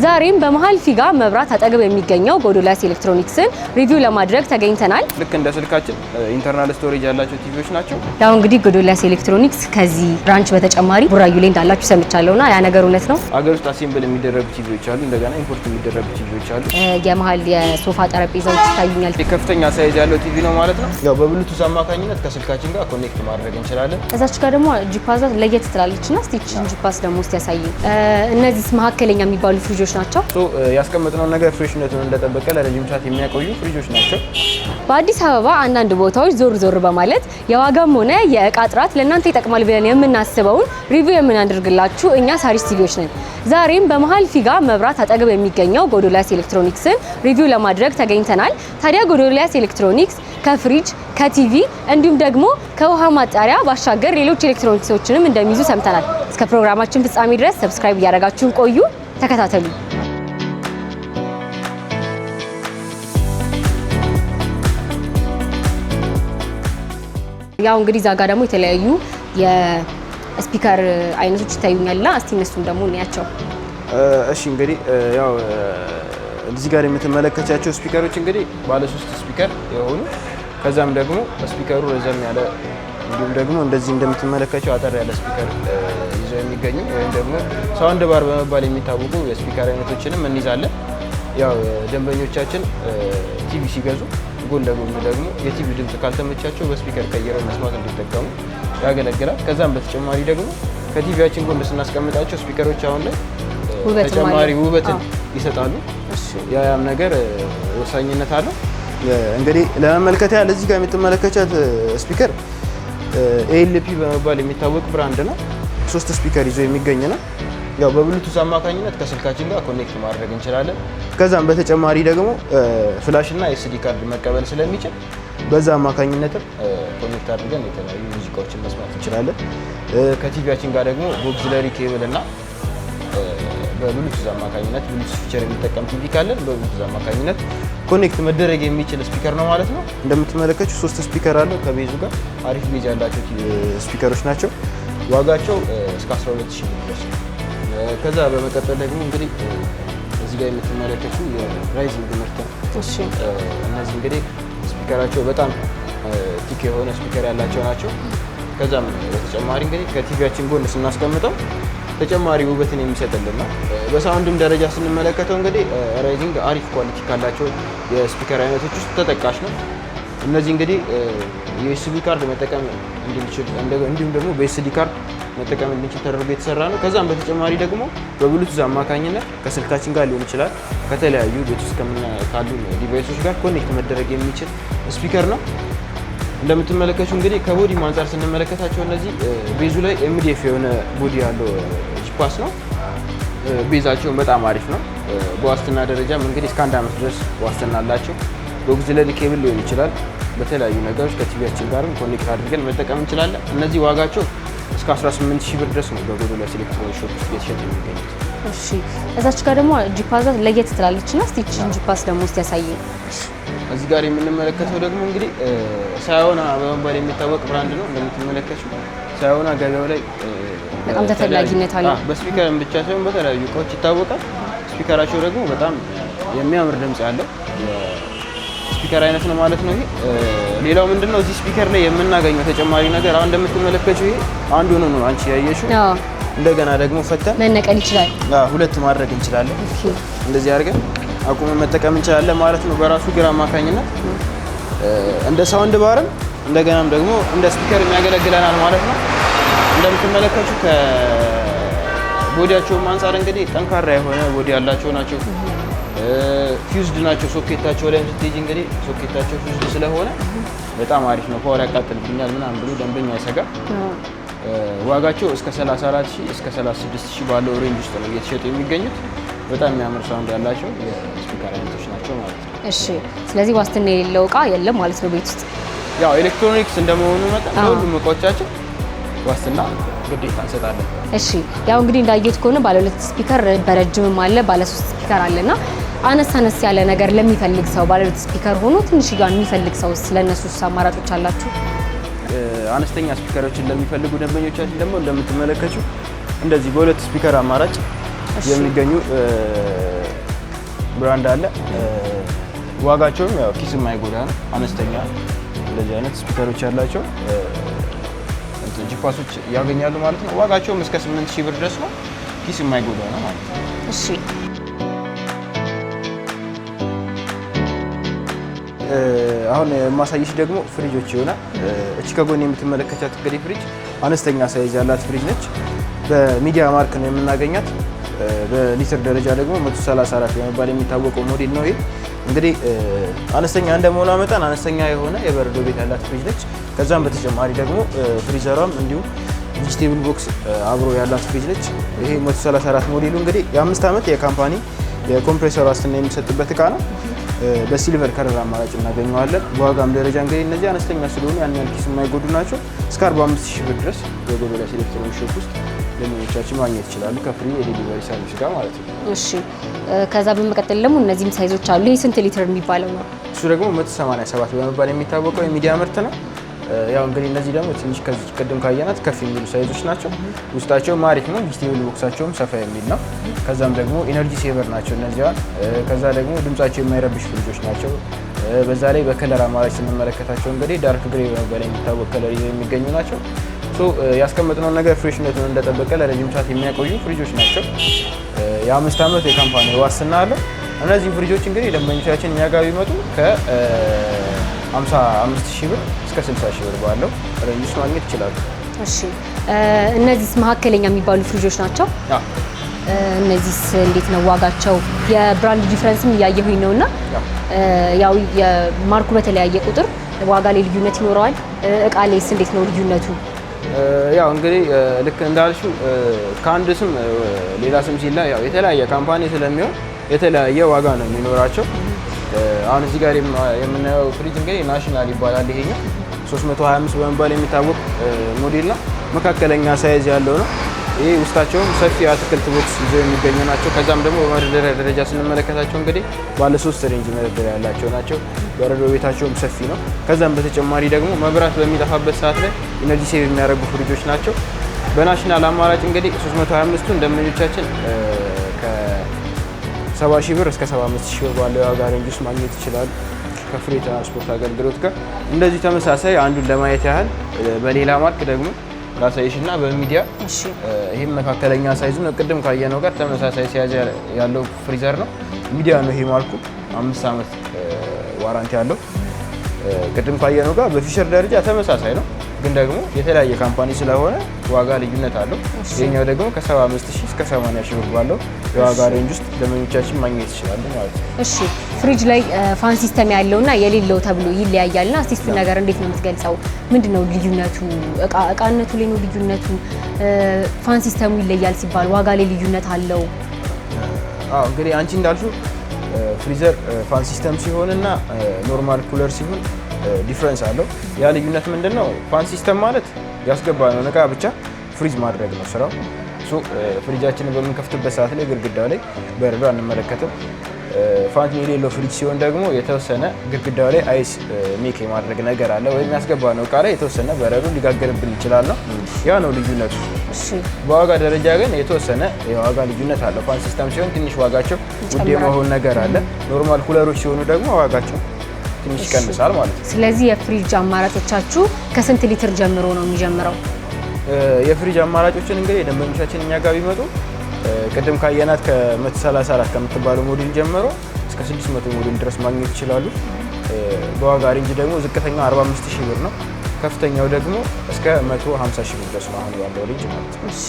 ዛሬም በመሀል ፊጋ መብራት አጠገብ የሚገኘው ጎዶልያስ ኤሌክትሮኒክስን review ለማድረግ ተገኝተናል። ልክ እንደ ስልካችን internal storage ያላቸው ቲቪዎች ናቸው። ያው እንግዲህ ጎዶልያስ ኤሌክትሮኒክስ ከዚህ branch በተጨማሪ ቡራዩ ላይ እንዳላችሁ ሰምቻለሁና ያ ነገር እውነት ነው? አገር ውስጥ assemble የሚደረጉ ቲቪዎች አሉ። እንደገና import የሚደረጉ ቲቪዎች አሉ። የመሀል የሶፋ ጠረጴዛዎች ይታዩኛል። ከፍተኛ size ያለው ቲቪ ነው ማለት ነው። ያው በብሉቱዝ አማካኝነት ከስልካችን ጋር connect ማድረግ እንችላለን። እዛች ጋር ደግሞ ጂፓዟ ለየት ትላለች እና እስቲ ይህችን ጂፓስ ደግሞ እስቲ ያሳይኝ። እነዚህ መካከለኛ የሚባሉ ፍሪጆች ናቸው። So ያስቀመጥነውን ነገር fresh ነቱን እንደጠበቀ ለረጅም ሰዓት የሚያቆዩ ፍሪጆች ናቸው። በአዲስ አበባ አንዳንድ ቦታዎች ዞር ዞር በማለት የዋጋም ሆነ የእቃ ጥራት ለእናንተ ይጠቅማል ብለን የምናስበውን review የምናደርግላችሁ እኛ ሳሪስ ቲቪዎች ነን። ዛሬም በመሀል ፊጋ መብራት አጠገብ የሚገኘው ጎዶልያስ ኤሌክትሮኒክስን review ለማድረግ ተገኝተናል። ታዲያ ጎዶልያስ ኤሌክትሮኒክስ ከፍሪጅ፣ ከቲቪ እንዲሁም ደግሞ ከውሃ ማጣሪያ ባሻገር ሌሎች ኤሌክትሮኒክሶችንም እንደሚይዙ ሰምተናል። እስከ ፕሮግራማችን ፍጻሜ ድረስ subscribe እያደረጋችሁን ቆዩ፣ ተከታተሉ። ያው እንግዲህ እዛ ጋር ደግሞ የተለያዩ የ speaker አይነቶች ይታዩኛልና እስቲ እነሱን ደግሞ እንያቸው። እሺ፣ እንግዲህ ያው እዚህ ጋር የምትመለከቻቸው speaker ኦች እንግዲህ ባለ ሶስት speaker የሆኑ፣ ከዛም ደግሞ speaker ኡ ረዘም ያለ፣ እንዲሁም ደግሞ እንደዚህ እንደምትመለከቸው አጠር ያለ speaker ይዘው የሚገኙ ወይም ደግሞ sound bar በመባል የሚታወቁ የ speaker አይነቶችንም እንይዛለን። ያው ደንበኞቻችን ቲቪ ሲገዙ ጎን ለጎን ደግሞ የቲቪ ድምፅ ካልተመቻቸው በ speaker ቀይረው መስማት እንዲጠቀሙ ያገለግላል። ከዛም በተጨማሪ ደግሞ ከቲቪያችን ጎን ስናስቀምጣቸው speaker ኦች አሁን ላይ ውበትም ተጨማሪ አለው። ውበትን ይሰጣሉ። ያም ነገር ወሳኝነት አለው። እንግዲህ ለመመልከት ያህል እዚህ ጋር የምትመለከቻት speaker ALP በመባል የሚታወቅ brand ነው። ሶስት speaker ይዞ የሚገኝ ነው። ያው በብሉቱዝ አማካኝነት ከስልካችን ጋር connect ማድረግ እንችላለን። ከዛም በተጨማሪ ደግሞ flash እና SD card መቀበል ስለሚችል በዛ አማካኝነትም connect አድርገን የተለያዩ ሙዚቃዎችን መስማት እንችላለን። ከቲቪያችን ጋር ደግሞ በ auxiliary cable እና በብሉቱዝ አማካኝነት፣ Bluetooth feature የሚጠቀም ቲቪ ካለን በብሉቱዝ አማካኝነት connect መደረግ የሚችል speaker ነው ማለት ነው። እንደምትመለከቱ ሶስት speaker አለው ከ bass ኡ ጋር። አሪፍ bass ያላቸው speaker ኦች ናቸው። ዋጋቸው እስከ 12,000 ብር ድረስ ነው። ከዛ በመቀጠል ደግሞ እንግዲህ እዚህ ጋር የምትመለከቱ የራይዚንግ ምርት ነው። እነዚህ እንግዲህ speaker ኣቸው በጣም thick የሆነ speaker ያላቸው ናቸው። ከዛም በተጨማሪ እንግዲህ ከቲቪያችን ጎን ስናስቀምጠው ተጨማሪ ውበትን የሚሰጥልን ነው። በ sound ም ደረጃ ስንመለከተው እንግዲህ ራይዚንግ አሪፍ quality ካላቸው የ speaker አይነቶች ውስጥ ተጠቃሽ ነው። እነዚህ እንግዲህ የ USB card መጠቀም እንድንችል እንዲሁም ደግሞ በ SD card መጠቀም እንድንችል ተደርጎ የተሰራ ነው። ከዛም በተጨማሪ ደግሞ በብሉቱዝ አማካኝነት ከስልካችን ጋር ሊሆን ይችላል፣ ከተለያዩ ቤት ውስጥ ካሉ device ኦች ጋር connect መደረግ የሚችል speaker ነው። እንደምትመለከቱ እንግዲህ ከ body አንጻር ስንመለከታቸው እነዚህ base ኡ ላይ MDF የሆነ body ያለው ጂፓስ ነው። Bass ኣቸውን በጣም አሪፍ ነው። በዋስትና ደረጃም እንግዲህ እስከ አንድ ዓመት ድረስ ዋስትና አላቸው። በ auxiliary cable ሊሆን ይችላል፣ በተለያዩ ነገሮች ከቲቪያችን ጋርም connect አድርገን መጠቀም እንችላለን። እነዚህ ዋጋቸው እስከ 18 ሺህ ብር ድረስ ነው በጎዶልያስ ኤሌክትሮኒክስ shop ውስጥ እየተሸጡ የሚገኙት። እሺ፣ እዛች ጋር ደግሞ ጂፓዟ ለየት ትላለች እና እስቲ ይህችን ጂፓስ ደግሞ እስቲ ያሳይኝ። እዚህ ጋር የምንመለከተው ደግሞ እንግዲህ ሳዮና በመባል የሚታወቅ brand ነው። እንደምትመለከቱት ሳዮና ገበያው ላይ በጣም ተፈላጊነት አለው። በ speaker ም ብቻ ሳይሆን በተለያዩ እቃዎች ይታወቃል። Speaker ኣቸው ደግሞ በጣም የሚያምር ድምጽ ያለው speaker አይነት ነው ማለት ነው። ይሄ ሌላው ምንድነው እዚህ speaker ላይ የምናገኘው ተጨማሪ ነገር፣ አሁን እንደምትመለከችው ይሄ አንዱ ነው ነው አንቺ ያየሽው። እንደገና ደግሞ ፈተን መነቀል ይችላል። ሁለት ማድረግ እንችላለን። እንደዚህ አድርገን አቁመን መጠቀም እንችላለን ማለት ነው። በራሱ እግር አማካኝነት እንደ sound bar ም እንደገናም ደግሞ እንደ speaker የሚያገለግለናል ማለት ነው። እንደምትመለከቱ ከ body ያቸውም አንጻር እንግዲህ ጠንካራ የሆነ body ያላቸው ናቸው። Fused ናቸው። ሶኬታቸው ላይም ስትሄጂ እንግዲህ ሶኬታቸው fused ስለሆነ በጣም አሪፍ ነው። Power ያቃጥልብኛል ምናምን ብሎ ደንበኛ አይሰጋም። ዋጋቸው እስከ 34 ሺህ እስከ 36 ሺህ ባለው range ውስጥ ነው እየተሸጡ የሚገኙት። በጣም የሚያምር sound ያላቸው የ speaker አይነቶች ናቸው ማለት ነው። እሺ፣ ስለዚህ ዋስትና የሌለው እቃ የለም ማለት ነው ቤት ውስጥ። ያው ኤሌክትሮኒክስ እንደመሆኑ መጠን ለሁሉም እቃዎቻችን ዋስትና ግዴታ እንሰጣለን። እሺ፣ ያው እንግዲህ እንዳየሁት ከሆነ ባለ ሁለት speaker በረጅምም አለ፣ ባለ ሶስት speaker አለና አነስ አነስ ያለ ነገር ለሚፈልግ ሰው፣ ባለ ሁለት speaker ሆኖ ትንሽዬዋን የሚፈልግ ሰው ስለነሱ አማራጮች አላችሁ? አነስተኛ speaker ኦችን ለሚፈልጉ ደንበኞቻችን ደግሞ እንደምትመለከቱ እንደዚህ በሁለት speaker አማራጭ የሚገኙ brand አለ። ዋጋቸውም ያው ኪስ የማይጎዳ ነው፣ አነስተኛ እንደዚህ አይነት speaker ኦች ያላቸው ጂፓሶች ያገኛሉ ማለት ነው። ዋጋቸውም እስከ 8000 ብር ድረስ ነው። ኪስ የማይጎዳ ነው ማለት ነው። እሺ አሁን የማሳይሽ ደግሞ ፍሪጆች ይሆናል። እቺ ከጎን የምትመለከቻት እንግዲህ ፍሪጅ አነስተኛ size ያላት ፍሪጅ ነች። በሚዲያ mark ነው የምናገኛት። በሊትር ደረጃ ደግሞ 134 በመባል የሚታወቀው ሞዴል ነው። ይሄ እንግዲህ አነስተኛ እንደመሆኗ መጠን አነስተኛ የሆነ የበረዶ ቤት ያላት ፍሪጅ ነች። ከዛም በተጨማሪ ደግሞ freezer ሯም እንዲሁም vegetable box አብሮ ያላት ፍሪጅ ነች። ይሄ 134 ሞዴሉ እንግዲህ የ5 ዓመት የ company የ compressor ዋስትና የሚሰጥበት እቃ ነው። በ silver color አማራጭ እናገኘዋለን። በዋጋም ደረጃ እንግዲህ እነዚህ አነስተኛ ስለሆኑ ያን ያህል ኪስ የማይጎዱ ናቸው። እስከ 45 ሺህ ብር ድረስ በጎዶልያስ ኤሌክትሮኒክ shop ውስጥ ደንበኞቻችን ማግኘት ይችላሉ፣ ከ free የ delivery service ጋር ማለት ነው። እሺ፣ ከዛ በመቀጠል ደግሞ እነዚህም size ኦች አሉ። ይህ ስንት ሊትር የሚባለው ነው? እሱ ደግሞ 187 በመባል የሚታወቀው የሚዲያ ምርት ነው። ያው እንግዲህ እነዚህ ደግሞ ትንሽ ከዚህ ቅድም ካየናት ከፍ የሚሉ size ኦች ናቸው። ውስጣቸውም አሪፍ ነው። vegetable box ኣቸውም ሰፋ የሚል ነው። ከዛም ደግሞ energy saver ናቸው እነዚያን። ከዛ ደግሞ ድምጻቸው የማይረብሽ ፍሪጆች ናቸው። በዛ ላይ በ color አማራጭ ስንመለከታቸው እንግዲህ dark gray በመባል የሚታወቅ color ይዘው የሚገኙ ናቸው። So ያስቀመጥነውን ነገር fresh ነቱን እንደጠበቀ ለረጅም ሰዓት የሚያቆዩ ፍሪጆች ናቸው። የ5 ዓመት የ company ዋስትና አለው። እነዚህ ፍሪጆች እንግዲህ ደንበኞቻችን እኛ ጋር ቢመጡ ከ55 ሺህ ብር እስከ 60 ሺህ ብር ባለው range ውስጥ ማግኘት ይችላሉ። እሺ፣ እነዚህስ መካከለኛ የሚባሉ ፍሪጆች ናቸው። እነዚህስ እንዴት ነው ዋጋቸው? የ brand difference ም እያየሁኝ ነው እና ያው የ mark ኡ በተለያየ ቁጥር ዋጋ ላይ ልዩነት ይኖረዋል። እቃ ላይስ እንዴት ነው ልዩነቱ? ያው እንግዲህ ልክ እንዳልሽው ከአንድ ስም ሌላ ስም ሲላ ያው የተለያየ company ስለሚሆን የተለያየ ዋጋ ነው የሚኖራቸው። አሁን እዚህ ጋር የምናየው ፍሪጅ እንግዲህ ናሽናል ይባላል። ይሄኛው 325 በመባል የሚታወቅ ሞዴል ነው። መካከለኛ size ያለው ነው። ይህ ውስጣቸውም ሰፊ የአትክልት box ይዘው የሚገኙ ናቸው። ከዛም ደግሞ በመደርደሪያ ደረጃ ስንመለከታቸው እንግዲህ ባለ ሶስት range መደርደሪያ ያላቸው ናቸው። በረዶ ቤታቸውም ሰፊ ነው። ከዛም በተጨማሪ ደግሞ መብራት በሚጠፋበት ሰዓት ላይ energy save የሚያደርጉ ፍሪጆች ናቸው። በናሽናል አማራጭ እንግዲህ 325ቱን ደንበኞቻችን ከ70 ሺህ ብር እስከ 75 ሺህ ብር ባለው የዋጋ range ውስጥ ማግኘት ይችላሉ፣ ከ free ትራንስፖርት አገልግሎት ጋር። እንደዚህ ተመሳሳይ አንዱን ለማየት ያህል በሌላ mark ደግሞ ላሳይሽ እና በሚዲያ ይህም መካከለኛ size ነው። ቅድም ካየነው ጋር ተመሳሳይ size ያለው freezer ነው። ሚዲያ ነው ይሄ mark ኡ፣ 5 ዓመት warranty ያለው። ቅድም ካየነው ጋር በ feature ደረጃ ተመሳሳይ ነው፣ ግን ደግሞ የተለያየ company ስለሆነ ዋጋ ልዩነት አለው። ይሄኛው ደግሞ ከ75 ሺህ እስከ 80 ሺህ ብር ባለው የዋጋ range ውስጥ ደንበኞቻችን ማግኘት ይችላሉ ማለት ነው። እሺ፣ ፍሪጅ ላይ fan system ያለውና የሌለው ተብሎ ይለያያልና እስቲ እሱን ነገር እንዴት ነው የምትገልጸው? ምንድን ነው ልዩነቱ? እቃ እቃነቱ ላይ ነው ልዩነቱ? Fan system ኡ ይለያል ሲባል ዋጋ ላይ ልዩነት አለው? አዎ፣ እንግዲህ አንቺ እንዳልሽው freezer fan system ሲሆን እና normal cooler ሲሆን difference አለው። ያ ልዩነት ምንድን ነው? Fan system ማለት ያስገባነውን እቃ ብቻ freeze ማድረግ ነው ስራው። So ፍሪጃችንን በምንከፍትበት ሰዓት ላይ ግድግዳው ላይ በረዶ አንመለከትም። Fan የሌለው ፍሪጅ ሲሆን ደግሞ የተወሰነ ግድግዳው ላይ ice make የማድረግ ነገር አለ፣ ወይም ያስገባነው እቃ ላይ የተወሰነ በረዶ ሊጋገርብን ይችላል ነው። ያ ነው ልዩነቱ። በዋጋ ደረጃ ግን የተወሰነ የዋጋ ልዩነት አለው። Fan system ሲሆን ትንሽ ዋጋቸው ውድ የመሆን ነገር አለ። Normal cooler ኦች ሲሆኑ ደግሞ ዋጋቸው ትንሽ ይቀንሳል ማለት ነው። ስለዚህ የፍሪጅ አማራጮቻችሁ ከስንት ሊትር ጀምሮ ነው የሚጀምረው? የፍሪጅ አማራጮችን እንግዲህ ደንበኞቻችን እኛ ጋር ቢመጡ ቅድም ካየናት ከ134 ከምትባለው ሞዴል ጀምሮ እስከ 600 ሞዴል ድረስ ማግኘት ይችላሉ። በዋጋ range ደግሞ ዝቅተኛው 45 ሺህ ብር ነው። ከፍተኛው ደግሞ እስከ 150 ሺህ ብር ድረስ ነው አሁን ያለው range ማለት ነው። እሺ።